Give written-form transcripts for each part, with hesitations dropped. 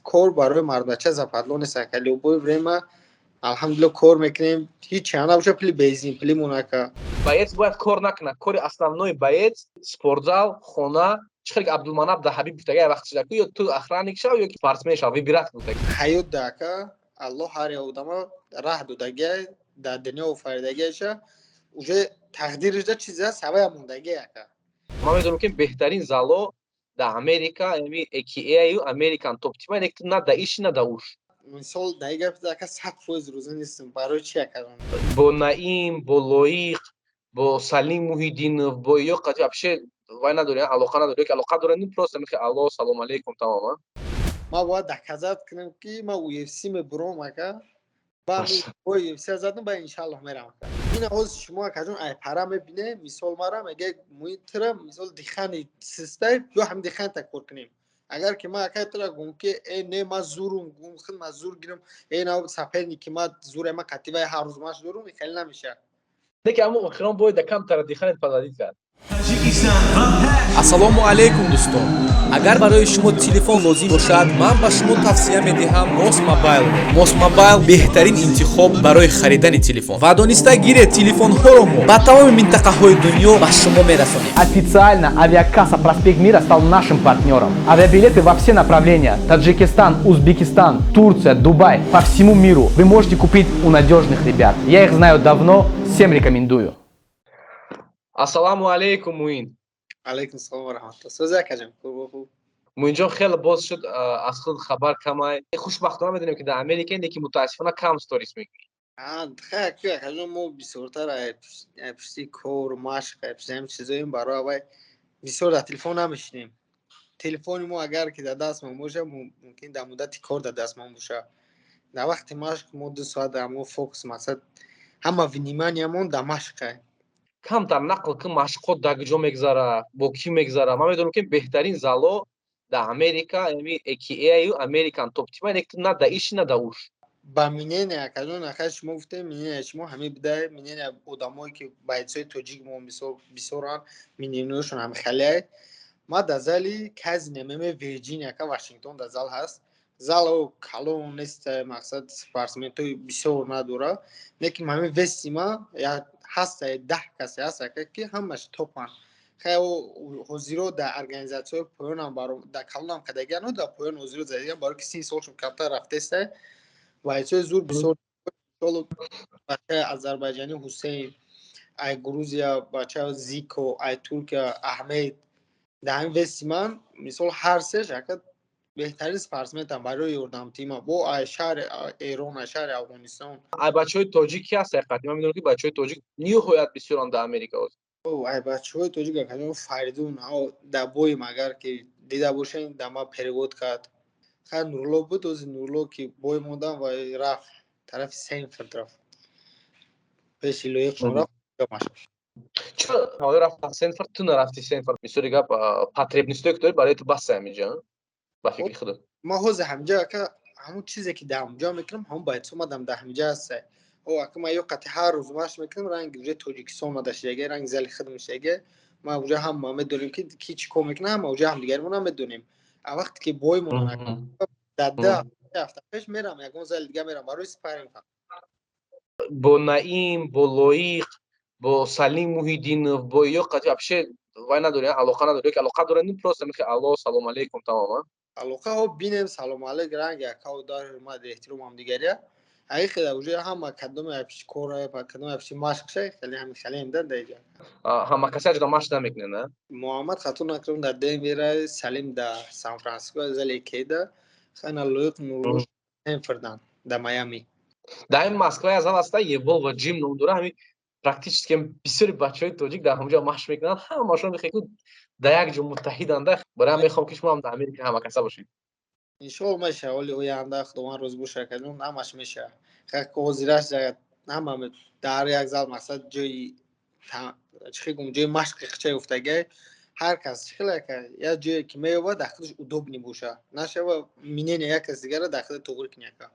Кор барои мардбача западло нест, ака. Любое время, алҳамдулилла, кор мекунем, ҳеч чиа набоша, пули бензин, пули ака. Боец бояд кор накунад. Кори основной боец спортзал, хона. Чӣ хеле Абдулманаб да Ҳабиб гуфтага, як вақт шуда, ё ту охранник шав, ё ки спортсмен шав, выбирать гуфтага. Ҳаёт да, ака, Аллоҳ ҳар як одама раҳ додагиа, дар дунё офаридагиаша, уже тақдирашда чизе ҳаст, ҳавая мондагиа, ака. Ман медонам, ки беҳтарин зало дар Америка ами AKA American Top Team, ек на да иш, на да уш. Мисол, дар ин гап, ака, 100% розӣ нестам. Барои чи, ака? Бо Наим, бо Лоиқ, бо Салим Муҳиддинов, бо ё қати вообще вай надори, алоқа надори, ки алоқа дорем, просто михе алло, салом алейкум, тамом? Ман бояд доказать кунам, ки ман UFC мебурам, ака. Ба UFC задам, ба иншаллоҳ мерам, ака. Ина ҳозир шумо, акаҷон, ай пара мебине, мисол, мара мега муитра, мисол, дыхание систай, ё ҳам дыхание та кор кунем. Агар ки ман, ака, тура гум, ки э не, ман зурум, гум, худ ман зур гирам, э на соперник ки ман зуре, ман кативаи ҳар рӯз маш дорум, хеле намешавад. Не ки ҳамун охирон бояд камтара дыхание подводить кард. Ассалому алайкум, дӯстон! Агар барои шумо телефон лозим бошад, ман ба шумо тавсия медиҳам Мос Мобайл. Мос Мобайл беҳтарин интихоб барои харидани телефон. Ва дониста гиред, телефонҳоро мо ба тамоми минтақаҳои дунё ба шумо мерасонем. Официально авиакасса «Проспект Мира» стал нашим партнером. Авиабилеты во все направления: Таджикистан, Узбекистан, Турция, Дубай, по всему миру вы можете купить у надежных ребят. Я их знаю давно, всем рекомендую. Ассалому алейкум, Муин. Алейкум салом ва раҳматуллоҳ. Сӯзи, акаҷон, хуб? Муинҷон, хеле боз шуд, аз худ хабар камай. Хушбахтона медонем, ки дар Америка, лекин мутаассифона кам сторис мекунӣ. Акаҷон, мо бисёртар пушти кор, машқ, пушти ҳамин чизоем. Барои аввай бисёр дар телефон намешинем. Телефони мо агар ки дар дастмон боша, мумкин дар муддати кор дар дастмон боша. Дар вақти машқ мо 2 соат дар мо фокус, мақсад, ҳама внимания мон дар машқе. Камтар нақл кун, машқҳо дар куҷо мегзара, бо кӣ мегзара? Ман медонам, ки беҳтарин зало дар Америка ами AKA American Top Team, на да иш, на да уш. Ба мнение, акаҷон, ака, шумо гуфтем, мнение шумо ҳамин бидай, мнение одамое ки бойц ои тоҷик мо, мисол, бисёран, мнение ёшон ҳам хеле. Ма дар зали Казин ММА, Вирҷиния, ка, Вашингтон дар зал ҳаст. Зал калон нест, мақсад, спортсментои бисёр надора, лекин ҳамин вес и ма ҳаста, 10 касе ҳаст, ака, ки ҳамаш топанд. Хай, ҳозиро дар организатсияҳои поёнам, дар калонам кадагиану дар поён ҳозиро задагиан, барои ки 30 солшон камтар рафтеста. Бойц ои зур бисёр: бачаи азарбайҷонӣ Ҳусейн, ай Грузия бача Зико, ай Туркия Аҳмед. Дар ҳамин вес и ман, мисол, ҳар сеш, ака, беҳтарин спортсменам барои ёрдамтима бо ай шаҳри Эрон, ай шаҳри Афғонистон. Ай бачаҳои тоҷик ки ҳаст ҳақиқат? Ман медонам, ки бачаҳои тоҷик ниҳоят бисёранд дар Америка ҳозир. Ай бачаҳои тоҷик, акаҷон, Фаридун дар боим, агар ки дида бошем, дар ма перевод кард. Хай, Нурло буд, ози Нурло ки бой мондам ва рафт, тарафи Сенфорд рафт, пеши Лоиқшон рафт. Чаро ҳоло рафт Сенфорд, ту нарафти Сенфорд? Бисёри гап, потребность ое ки дори, барои ту баста ҳаминҷа, ба фикри худат? Ман ҳозир ҳаминҷа, ака, ҳамун чизе ки дар ҳаминҷо мекунам, ҳамун бойц омадам, дар ҳаминҷа ҳаста. О, ака, ман ё қати ҳар рӯз машқ мекунам, ранги уже Тоҷикистон омада шидаге, ранги зали худ мешидаге. Ма уже ҳама медонем, ки ки чӣ кор мекунад, ҳама уже ҳамдигаримона медонем. А вақте ки бой монан, дар 2 ҳафта пеш мерам, ягон зали дига мерам барои спарринг. Бо Наим, бо Лоиқ, бо Салим Муҳиддинов, бо ё қати вообще вай надори, алоқа надори, ки алоқа дорем, просто михе алло, салом алейкум, тамом? Алоқа бинем, салом алейк, ранги акау дар ҳурмат, эҳтиром ҳамдигария. Ҳақиқата, уже ҳама кадоме апиши кора, кадоме апиши машқша, хеле ҳами хелеем да даиҷа. Ҳама касе аҷда машқ намекунед, на? Муҳаммад, хато накардам, дар Денвера, Салим дар Сан Франсиско, зали кеда, хайна Лоиқ, Нурло Сенфордан, дар Майами. Дар ин Москва як зал аста, Еболва Ҷим ном дора. Ҳами практически бисёри бачаҳои тоҷик дар ҳамҷо машқ мекунанд, ҳамашон мехоҳед дар як ҷо муттаҳиданда. Барои ҳам мехоҳам, ки шумо ҳам дар Америка ҳама каса бошед. Иншоалло, меша. Оли оянда, Худованд розӣ боша, кадом ҳамаш меша. Ҳозираш ҳама дар як зал, мақсад, ҷои чӣ гум, ҷои машқи қича гуфтагай, ҳар кас чӣ хеле як ҷое ки меёбад, дар худаш удобный боша, нашава мнение як кас дигара дар худ туғри кунӣ, ака.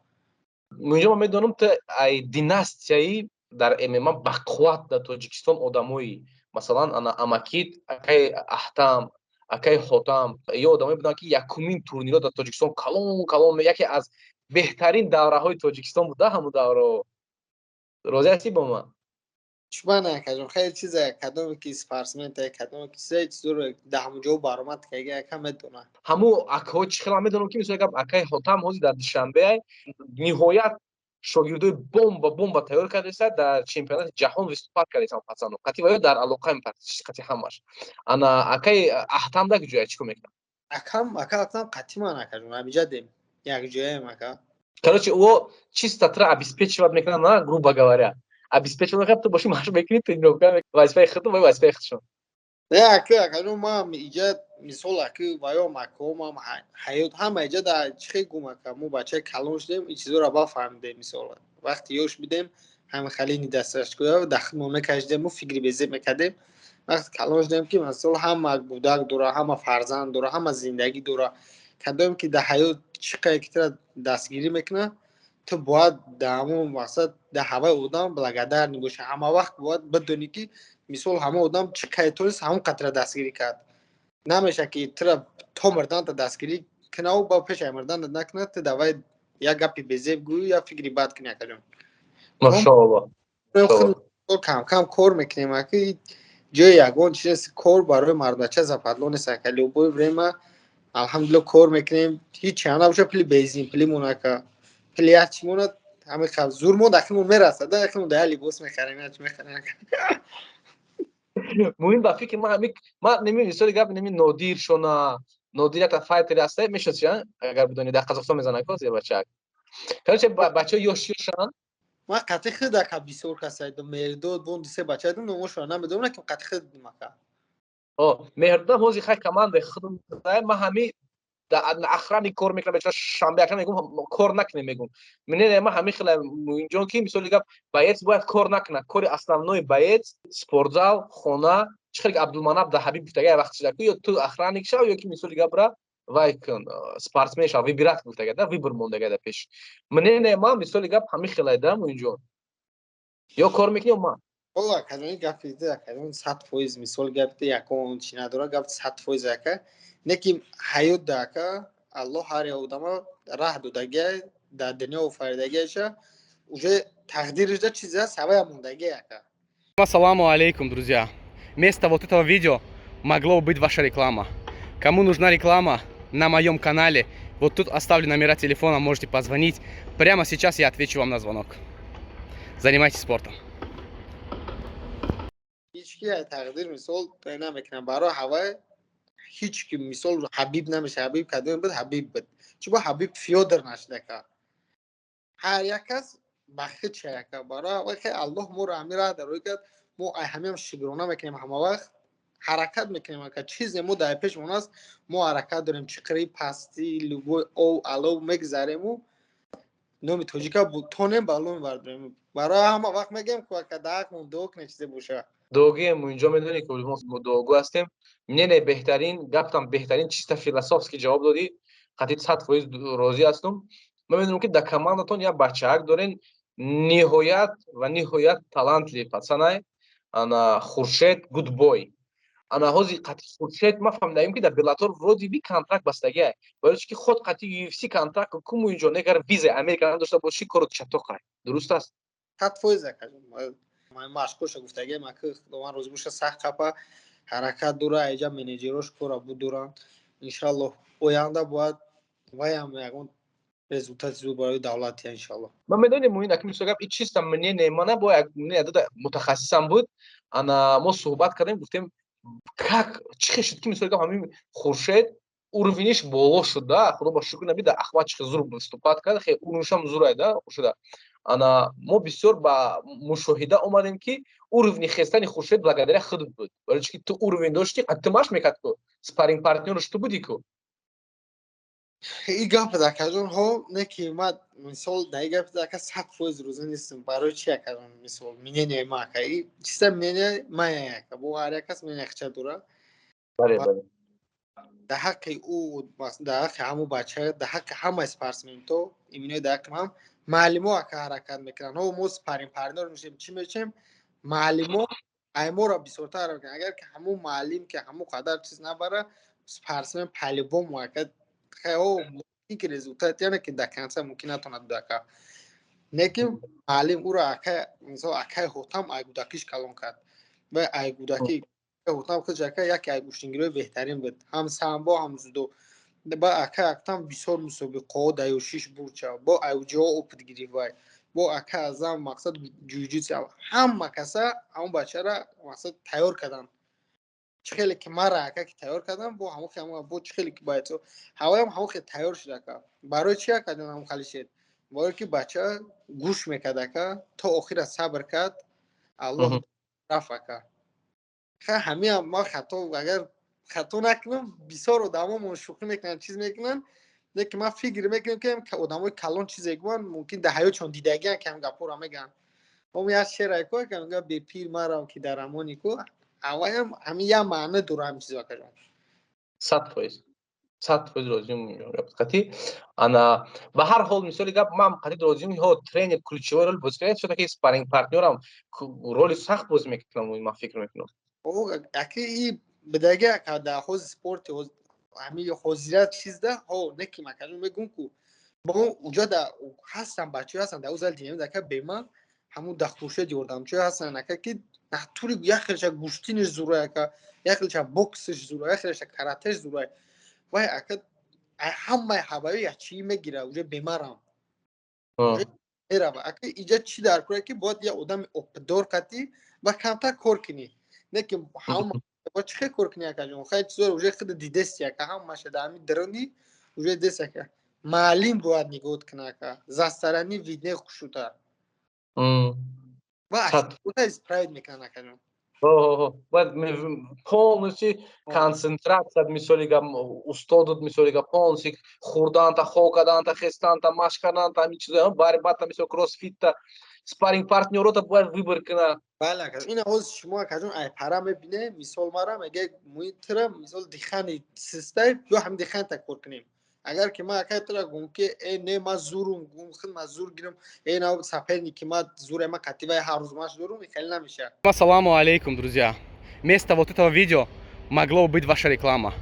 Инҷо ман медонам, ту ай династияи дар ММА бақувват дар Тоҷикистон одамои, масалан, ана Амакит, акаи Аҳтам. Акаи Хотам ё одамое буданд, ки якумин турнирҳо дар Тоҷикистон калон калон, яке аз беҳтарин давраҳои Тоҷикистон буда ҳамун давраҳо. Розӣ ҳастӣ бо ман? Чӯбана, акаҷон, хеле чиза, кадоме ки спортсмен, кадоме ки чиза, чизоро дар ҳамун ҷо баромад карда, яка медонад. Ҳамун акаҳо чӣ хела медонам, ки мисол гап, акаи Хотам ҳозир дар Душанбе ниҳоят шогирдои бомба бомба тайёр кардааст, дар чемпионати ҷаҳон выступать кардааст. Пацано қати ва ё дар алоқаем қати ҳамаш. Ана акаи Аҳтам дар ҷоя чӣ кор мекунад? Акам, ака Аҳтам қати ман, акаҷон, ҳамиҷа дем, якҷояем, ака. Короче, ӯ чисто тра обеспечивать мекунад, на, грубо говоря, обеспечивать мекунад. Ту боши, машқ мекунӣ, тренировка, вазифаи худту ва вазифаи худшон. Не, ака, акаҷон, ман иҷа мисол, аки ваём, акаомам ҳаёт ҳама иҷа да чӣ хел гум, ака, мо бачаи калон шудем, ин чизоро бафаҳмидем. Мисол, вақти ёш бидем, ҳама хали недостачкоя дар худмон мекашидему фикри безеб мекардем. Вақти калон шудем, ки мисол, ҳама гудак дора, ҳама фарзанд дора, ҳама зиндагӣ дора, кадоме ки дар ҳаёт чӣ қадр ки тра дастгирӣ мекунад, ту бояд дар ҳамон мақсад, дар ҳаваи одам благодарный бошӣ. Ҳама вақт бояд бидонӣ, ки мисол, ҳамон одам чӣ қадр тонист, ҳамон қадра дастгирӣ кард. Намешавад, ки тура то мурданта дастгирӣ кунаву ба пешаи мурданат накунад, ту давай як гапи безеб гӯӣ, як фикри бад кунӣ, акаҷон. Машоалло. Кам кам кор мекунем, аки. Ҷои ягон чиз кор барои мардбача западло нест, ака. Любое время, алҳамдулилла, кор мекунем. Ҳеҷ чиам набошад, пули бензин, пулимон, ака, пули як чӣ монад, ҳами зурмон дахимон мерасад, дахимон да як либос мехарем, як чи мехарем. Муҳим ба фикри ман ҳами ман неми, мисоли гап, неми Нодир шона, Нодир якта файтери аста, мешиносӣ, агар бидонӣ, дар Қазоқистон мезанад ко зер бачаак. Короче, бачаҳо ёш ёшанд. Ман қатъи худ, ака, бисёр каса Мердод бон, дусе бача дум, номошро намедонам, ки қатъи худ дидим, ака. Меҳрдод ҳозир хай командаи худм. Ман ҳами охрани кор мекунам, бечора, шанбе якшанбе мегум, кор накунем, мегум. Не, ман ҳамин хела, Муинҷон, ки мисоли гап, боец бояд кор накунад. Кори основной боец спортзал, хона. Чӣ хеле Абдулманаб да Ҳабиб гуфтага, як вақт шуда, ё ту охранник шав, ё ки, мисоли гап, ра вай кун, спортсмен шав, выбирать гуфтага да, выбор мондага да пеш. Не, ман, мисоли гап, ҳамин хелай да, Муинҷон, ё кор мекунӣ, ё ман. Ола, акаҷон, гапи акаҷон 100%, мисол, гапи ягон чи надора, гап 100%, ака. Не ки ҳаёт да, ака, Аллоҳ ҳар як одама раҳ додагия, дар дунё офаридагиаша, уже тақдирашда чизе аст, ҳавая мондагия, ака. Ассаламу алейкум, друзья. Вместо вот этого видео могло бы быть ваша реклама. Кому нужна реклама на моем канале, вот тут оставлю номера телефона, можете позвонить. Прямо сейчас я отвечу вам на звонок. Занимайтесь спортом. Ҳеҷ ки тақдир, мисол, намекунам барои ҳавай ҳеҷ ки, мисол, Ҳабиб намеша. Ҳабиб кадоме буд? Ҳабиб буд. Чӣ бо Ҳабиб Фёдор нашуда ка? Ҳар як кас ба худша, яка. Барои ҳавай хе Аллоҳ моро ҳамин раҳ дароӣ кард, мо ай ҳамиам шукрона мекунем, ҳама вақт ҳаракат мекунем, ака. Чизе мо дар пешмон аст, мо ҳаракат дорем, чиқири пастӣ, любой ов алов мегзарему, номи тоҷика тонем бало мебардорем. Барои ҳама вақт мегӯем, ку, ака, дар ҳақмон дуо кунед, чизе боша. Дуогӯем, инҷо медонӣ, ки мо дуогӯ ҳастем. Не, беҳтарин гаптам, беҳтарин, чиста философски ҷавоб додӣ, қатъи 100% розӣ ҳастум. Ман медонам, ки дар командатон як бачаак дорен, ниҳоят ва ниҳоят талантливый пацанай, ана Хуршед Гудбой. Ана ҳозир қатъи Хуршед ман фаҳмидаем, ки дар Беллатор вроде бы контракт бастагиай, барои чи ки худ қатъи UFC контракт куму инҷо негар визаи Америка надошта бошӣ, кору чатоқай. Дуруст аст? 100%, акаҷон. Машқоша гуфтагиам, ака, Худованд розӣ боша, сахт қапа ҳаракат дора, айҷа менеҷерош кора будоранд. Иншаллоҳ, оянда бояд ваям ягон результати зуд барои давлат, иншаллоҳ. Ман медонем, Муин аки, мисол гап, и чиста мнение мана, бо як мнение дада, мутахассисам буд. Ана мо суҳбат кардем, гуфтем, как чӣ хел шуд, ки, мисол гап, ҳамин Хуршед уровениш боло шуд да. Худо ба шукр, наби да Ахмад чӣ хел зур выступать кард, хел уровенишам зурай да Хуршеда. Ана мо бисёр ба мушоҳида омадем, ки уровни хестани Хуршед благодаря худат буд, барои чи ки ту уровень доштӣ, ту машқ мекард ку, спарринг партнёрш ту будӣ ку. И гап, акаҷон, ҳо, не ки ма, мисол, дар и гап, ака, 100% розӣ нестам. Барои чи, акаҷон? Мисол, мнение ма, ака, и чиста мнение мая, ака, бо ҳар як кас мнение хича дора. Дар ҳаққи ӯ, дар ҳаққи ҳамун бача, дар ҳаққи ҳамаи спортсменто иминои, дар ҳаққи ҳам муаллимо, ака, ҳаракат мекунанд. Ҳо, мо спарринг партнёр мешем, чӣ мешем, муаллимо айморо бисёртар мекунанд. Агар ки ҳамун муаллим ки ҳамун қадар чиз набара. Спортсмен по-любому, ака, хай, мумкин ки результат, яъне ки до конца мумкин натонад буд, ака. Не ки маълим ӯро, ака, мисол, акай Ҳотам ай гудакиш калон кард. Ва ай гудаки Ҳотам худш, ака, яке ай гӯштингирои беҳтарин буд, ҳам самбо, ҳам дзюдо. Ба ака Актам бисёр мусобиқаҳо дар ёшиш бурд шав, бо айҷоҳо опыт гирифт. Вай бо ака Азам, мақсад, ҷуҷитсу ҳама каса ҳамон бачара, мақсад, тайёр карданд. Чӣ хеле ки мара, ака, ки тайёр кардам, бо ҳамон, бо чӣ хеле ки бойцо ҳавоям ҳамон хел тайёр шуд, ака. Барои чи, ака ҷон, ҳамон хали шед? Барое ки бача гӯш мекард, ака, то охира сабр кард, Аллоҳ рафт, ака. Ҳамиам ма хато, агар хато накунам, бисёр одамомон шӯхӣ мекунанд, чиз мекунанд, лекин ман фикр мекунам, ки одамои калон чизе гӯянд, мумкин дар ҳаётшон дидагиан, ки ҳам гапҳоро мегӯянд. Ом як шеъре ку, ка мега: «Бепир марав, ки дар амони ку». Аввалам ҳамин як маъно дора ҳамин чизо, акаҷон. 100%, 100% розиам гап. Ана, ба ҳар ҳол, мисоли гап, ман қатъи розиам. Ҳо, тренер ключевой роль бозӣ кард, всё-таки спарринг партнёрам роли сахт бозӣ мекунам, ман фикр мекунам. Аки, и бидаги, ака, дар ҳози спорти ҳамин ҳозира чизда, ҳо, не ки макаҷон, мегӯм ку бо уҷа да ҳастан бачаҳо, ҳастан дар зали динами, ака, беман ҳамун да Хуршед ёрдамчиҳо ҳастан, ака, ки натури як хелша гӯштиниш зурай, ака, як хелша боксиш зурай, як хелша каратеш зурай. Вай, ака, ҳамаи ҳаваё як чӣ мегира, уже бемарам мерава, ака. Иҷа чӣ дар кора, ки бояд як одами опытдор катӣ ва камтар кор кунӣ, не ки ҳама бояд чӣ хел кор кунӣ, акаҷон. Хай, чизоро уже худ дидести, ака, ҳамаша дар ҳамин даруни уже дидест, ака. Маълим бояд нигоҳ кунад, ака, со стороны виднее хушрӯтар ва исправить мекунад, акаҷон. Бояд полностью концентрация, мисоли гап, устодот, мисоли гап, полностью хӯрданта, хоб карданта, хестанта, машқ карданта, ҳамин чизо, борьбата, мисол, кроссфитта, спарринг партнёрота бояд выбор кунад. Бале, акаҷон. Ина ҳозир шумо, акаҷон, ай пара мебине, мисол, мара мега: «Муи тира, мисол, дыхание систай, ё ҳам дыханита кор кунем». Агар ки ман, акай, тура гум ки э не, ман зурум, гум худ ман зур гирам, э на соперник ки ман зуре, ман кативаи ҳар рӯз машқ дорум, хеле намешавад. Ассаламу алейкум, друзья. Вместо вот этого видео могло быть ваша реклама.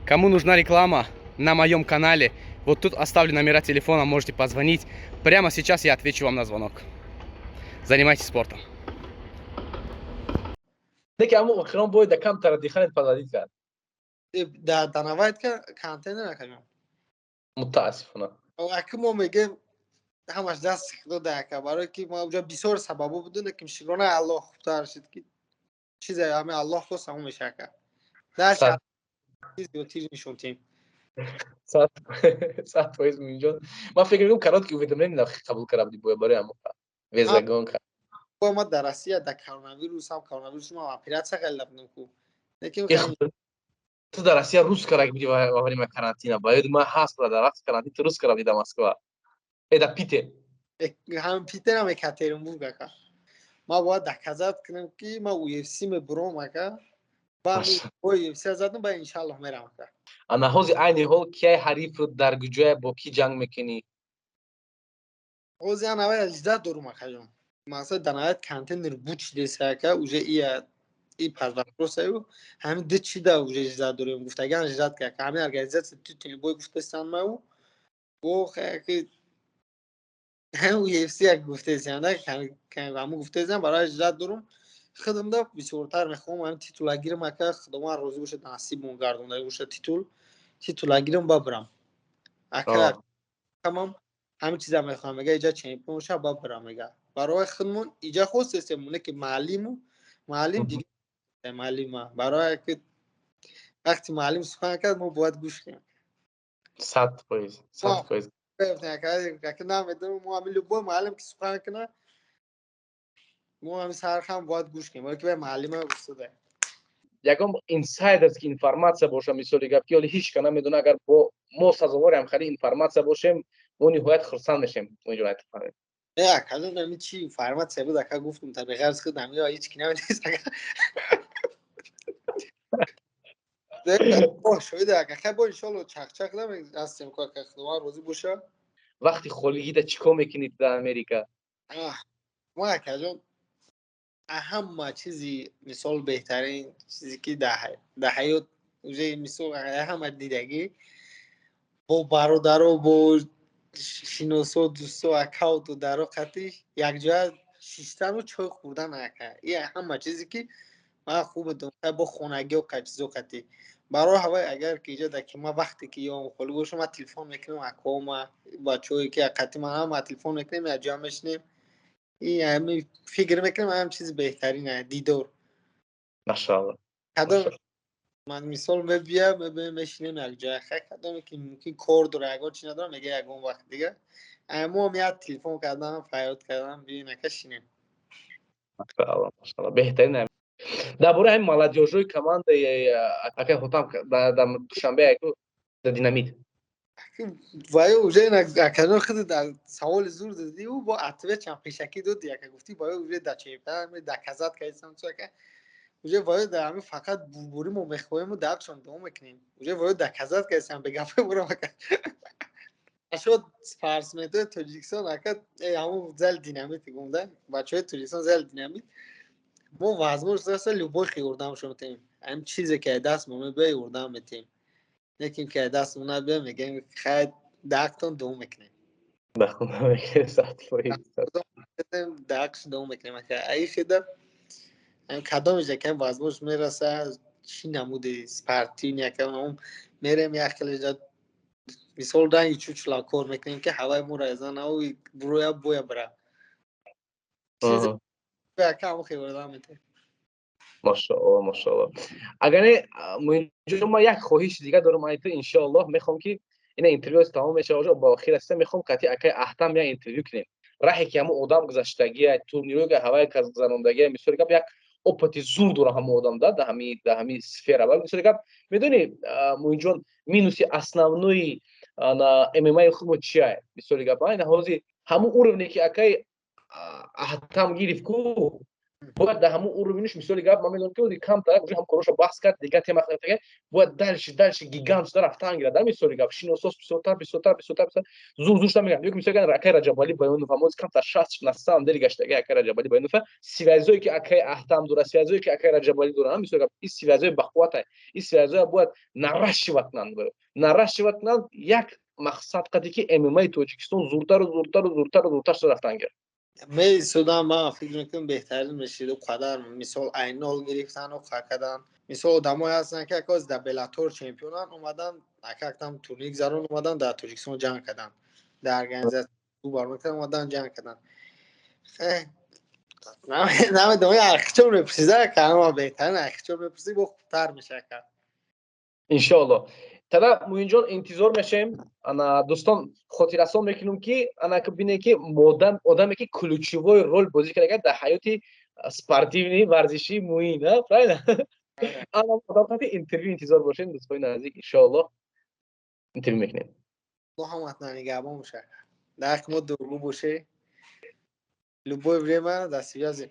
Кому нужна реклама на моем канале, вот тут оставлю номера телефона, можете позвонить. Прямо сейчас я отвечу вам на звонок. Занимайтесь спортом. Неки ҳамун охирон бояд да камтара дыхание подводить кард. Да, Дана Вайт ка contender, акаҷон. Мутаассифона. Аки, мо мегем, ҳамаш дасти худо да, ака, барое ки ма уҷа бисёр сабабо буду, ки шукрона Аллоҳ, хубтар шуд, ки чизе ҳами Аллоҳ хост, ҳамон меша, ака. Зиёдтир нишон тем. 100%, Муинҷон. Ман фикр мекунам, короткий уведомление қабул карда будӣ бояд барои ҳамон везагон. Ма дар Россия дар коронавирус ҳам, коронавирус ма оператсия харида будам ку. Ту дар Россия рус карда будӣ во время карантина, ба ёди ман ҳаст, дар вақти карантин ту рус карда будӣ дар Москва э дар Питер. Ҳам Питерам, Екатеринбург, ака. Ман бояд доказать кунам, ки ман UFC мебурам, ака. Ба UFC задам, ба иншаллоҳ мерам, ака. Ана, ҳози, айни ҳол, кияй ҳариф, дар куҷоя, бо кӣ ҷанг мекунӣ? Ҳози ан аввал ждать дорум, акаҷон. Мақсад, дар навбат contender буд чидеса, ака, уже ия и под вопросаю. Ҳамин ду чида уже ждать дорем, гуфтаган ждать ка ҳамин организация титульный бой гуфтастан мау бо ки ҳамин UFC як гуфтесиан, ҳамун гуфтесиан, барои ждать дорум. Худамда бисёртар мехоҳам ҳамин титула гирам, ака. Худованд розӣ бошад, насибмон гардонда бошад, титула гирам, бабарам, ака. Тамом, ҳамин чиза мехоҳам. Мега, иҷа чемпион ша, бабарам, мега, барои худмон иҷа хостесем, не ки маълиму маълим дигар маълима, барои ки вақти маълим сухан кард, мо бояд гӯш кунем. 100%, 100%. Намедонам, мо ҳамин любой маълим ки сухан кунад, мо ҳамин сархам бояд гӯш кунем, барои ки вай маълима, устода. Ягон инсайдерский информация боша, мисоли гап, ки ҳоли ҳеч ка намедона, агар бо мо сазовори ҳамхели информация бошем, мо ниҳоят хурсанд мешем. Инҷо. Не, акаҷон, ами чи информация буд, ака, гуфтум, та беғарз худ ами ҳеч ки намедонист, ака. Шоида, ака, хай, бо иншолло чақчақ ҳастем ку, ака, худованд розӣ боша. Вақти холигида чӣ кор мекунед дар Америка? Мо, акаҷон, ҳама чизи, мисол, беҳтарин чизе ки дар ҳаёт Уже мисол ҳама дидагӣ, бо бародаро, бо шиносо, дӯсто, акау, додаро қатӣ якҷоя шиштану чой хӯрдан, ака, и ҳама чизе ки ман хуб медонам, бо хонагиҳо, чизо қатӣ. Барои ҳавай, агар ки иҷода ки ман вақте ки ём холӣ бошам, ман телефон мекунам акома, бачаҳое ки қатӣ ман, ҳама телефон мекунем, якҷоя мешинем. И ҳами фикр мекунам, ҳам чизи беҳтарин дидор. Машаалло. Кадом ман мисол мебия, мебием, мешинем якҷоя. Хай, кадоме ки мумкин кор дора, ягон чи надорам, мега ягон вақт дига моам як телефон кардам, фарёд кардам: «Биёин, ака, шинем». Машаалло, машаалло, беҳтарин. Дар бораи ҳамин молодёжь ои командаи акай Ҳотам дар Душанбе, дар Динамит. Ваё уже акаҷон, худи дар саволи зур додӣ, ӯ бо ответ чам пешакӣ додӣ, ака. Гуфтӣ ваё уже дар чемпионат доказать кардисам чу, ака. Уже ваё дар ҳамин фақат бурбурӣ мо мехоҳему дарчон давом мекунем. Уже ваё доказать кардисам, бегапе бурам, ака. Ашод спортсменои Тоҷикистон, ака, ҳамун зали Динамит гумда, бачаҳои Тоҷикистон, зали Динамит, мо возможность аста, любой хел ёрдамшон метаҳем. Ҳамин чизе ки даст мо мебиёд, ёрдам метаҳем. Неким ки даст мо набиёд, мегӯем: «Хай, даҳактон давом мекунем». Даҳакш давом мекунем, ака. Аи хеда кадомеҷа ки возможность мераса, чӣ намуди спортивный, ака, мерем, як хелеҷа мисол ранги чучла кор мекунем, ки ҳаваи моро зана буроя, боя бира, ака, ҳамон хел ёрдам метаҳем. Машаалло, машаалло. Агар не, муинҷо ма як хоҳиши дигар дорам айто, иншоаллоҳ. Мехоҳам ки ина интервю тамом мешава, ба охир раста, мехоҳам кати акай Аҳтам як интервю кунем. Раҳе ки ҳамон одам гузаштагия, турнирҳое ки ҳавае кас гузарондагия, мисоли гап, як опыт и зур дора ҳамон одам да дар ҳами сфера. Мисоли гап, медонӣ, Муинҷон, минуси основной на ММАи хумо чия? Мисоли гап, ина ҳозир ҳамон уровне ки акай Аҳтам гирифт ку, бояд дар ҳамон уровень иш, мисоли гап, ман медонам ки камтар уже ҳамкороша баҳс кард, дигар тема, бояд дальше, дальше гигант шуда рафтан гирад да. Мисоли гап, шиносос бисёртар, бисёртар, бисёртар, зур зур шуда мегӯям. Ё ки мисоли акай Раҷабалӣ Баёнов ҳамоз камтар шаст на самом деле гаштаги. Акай Раҷабалӣ Баёнов, связь ое ки акай Аҳтам дора, связь ое ки акай Раҷабалӣ дора, мисоли гап, ин связь ои бақуввата, ин связь оя бояд наращивать кунанд, наращивать кунанд, як мақсад қади ки ММАи Тоҷикистон зуртару зуртару зуртару зуртар шуда рафтан гирад. Месудам, ман фикр мекунам, беҳтарин мешид. Қадар мисол айнол гирифтану кардан, мисол одамое ҳастанд ки акоз дар Беллатор чемпионан, омадан, акактам турнир гузарон, омадан дар Тоҷикистон ҷанг карданд, дар организатсия баромад, омадан ҷанг карданд. Намедонам, ахчо мепурсида, ама беҳтарин ахчо мепурсӣ, бо хубтар меша кард. Иншоалло. Тада, Муинҷон, интизор мешавем. Ана, дӯстон, хотиррасон мекунем, ки ана бинем, ки одаме ки ключевой роль бозӣ карда дар ҳаёти спортивный, варзишии Муин, правильно? Ана одам интервю интизор бошем, дӯстои наздик, иншоалло, интервю мекунем. Ҳаматна нигаҳбон боша, дар мо дургу боше, любое время до связи.